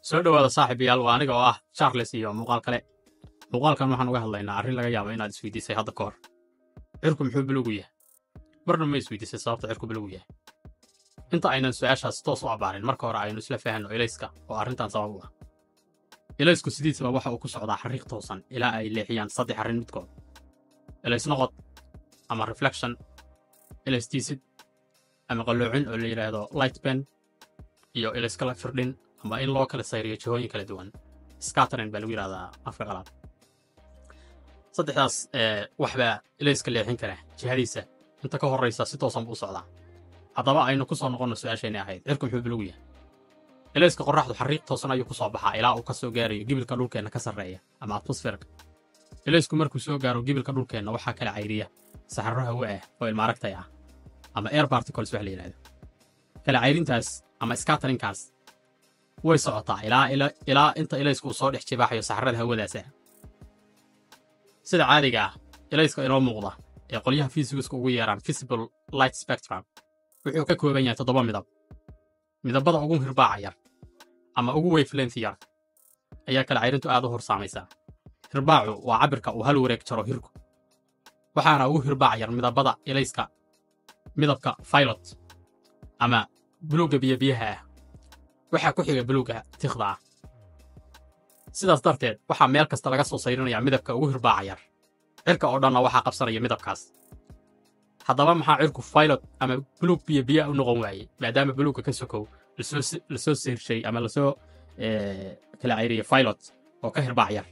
Soo dhowaada, saaxiibayaal. Waa aniga oo ah Charles iyo muuqaal kale. Muuqaalkan waxaan uga hadlaynaa arrin laga yaabo inaad isweydiisay hadda ka hor: cirku muxuu buluugu yahay? Marna ma isweydiisay sababta cirku buluugu yahay? Inta aynan su'aashaas toos u abbaarin, marka hore aynu isla fahanno ilayska oo arrintan sabab u ah. Ilaysku sidiisaba waxa uu ku socdaa xariiq toosan ilaa ay leexiyaan saddex arrin midkood: ilays noqod ama reflection, ilaystiisid ama qalloocin oo la yidhaahdo light bend, iyo ilayskala firdhin ama in loo kala sayriyo jihooyin kala duwan, scattering baa lagu yidhahdaa afka qalaad. Saddexdaas waxbaa ilayska leexin kara jihadiisa. Inta ka horraysa si toosan buu u socdaa. Haddaba aynu ku soo noqonno su'aasheenii ahayd: cirku muxuu bulugu yahay? Ilayska qorraxdu xariiq toosan ayuu ku soo baxaa ilaa uu ka soo gaarayo gibilka dhulkeenna ka sarreeya ama atmosferka. Ilaysku markuu soo gaaro gibilka dhulkeenna, waxaa kala cayriya saxarro hawo ah oo ilmaaragtay ah ama air particles wax la yidhahdo. Kala cayrintaas ama scatteringkaas way socotaa ilaa inta ilaysku uu soo dhex jibaaxayo saxarrada hawadaas ah. Sida caadiga ah, ilayska inoo muuqda ee qolyaha fiisigiska ugu yeeraan visible light spectrum wuxuu ka kooban yahay toddoba midab. Midabada ugu hirbaaca yar ama ugu wavelength yar ayaa kala cayrintu aad u hor saamaysaa. Hirbaacu waa cabirka uu hal wareeg jaro hirku, waxaana ugu hirbaac yar midabada ilayska midabka violet ama buluugga biyobiyaha ah. Waxaa ku xiga buluugga tikhda ah. Sidaas darteed, waxaa meel kasta laga soo sayrinayaa midabka ugu hirbaaca yar, cirka oo dhanna waxaa qabsanaya midabkaas. Haddaba maxaa cirku violet ama buluug biyo biya u noqon waayey, maadaama buluugga ka sokow lasoo seyrshay ama lasoo kala cayriyay violet oo ka hirbaac yar?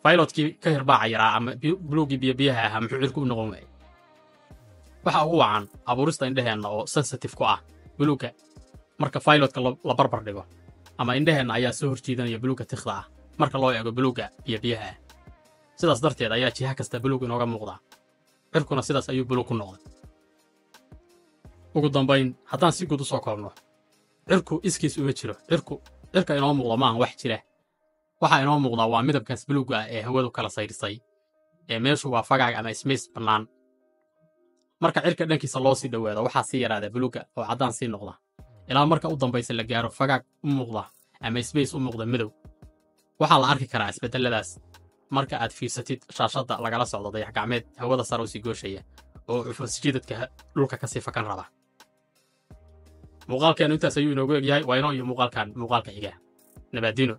Violetkii ka hirbaaca yaraa ama buluuggii biyo biyaha ahaa muxuu cirku u noqon waayey? Waxa ugu wacan abuurista indheheenna oo sensitive ku ah buluugga marka violetka la barbar dhigo, ama indheheenna ayaa soo horjeedanaya buluugga tikhda ah marka loo eego buluugga biyo biyaha ah. Sidaas darteed ayaa jiha kasta buluug inooga muuqdaa, cirkuna sidaas ayuu buluug ku noqday. Ugu dambayn, haddaan si guud u soo koobno, cirku iskiis uma jiro. Cirku, cirka inoo muuqda, maahan wax jira. Waxa inoo muuqdaa waa midabkaas buluugga ah ee hawadu kala sayrisay, ee meeshu waa fagaag ama space bannaan. Marka cirka dhankiisa loo sii dhowaado, waxaa sii yaraada buluugga oo caddaan sii noqda, ilaa marka u dambaysa la gaaro fagaag u muuqda ama space u muuqda madow. Waxaa la arki karaa isbeddelladaas marka aad fiirsatid shaashadda lagala socdo dayax gacmeed hawada sare u sii gooshaya oo cufosjidadka dhulka ka sii fakan raba. Muuqaalkeenu intaas ayuu inoogu egyahay. Waa inoo iyo muuqaalkan muuqaalka xiga. Nabaadino.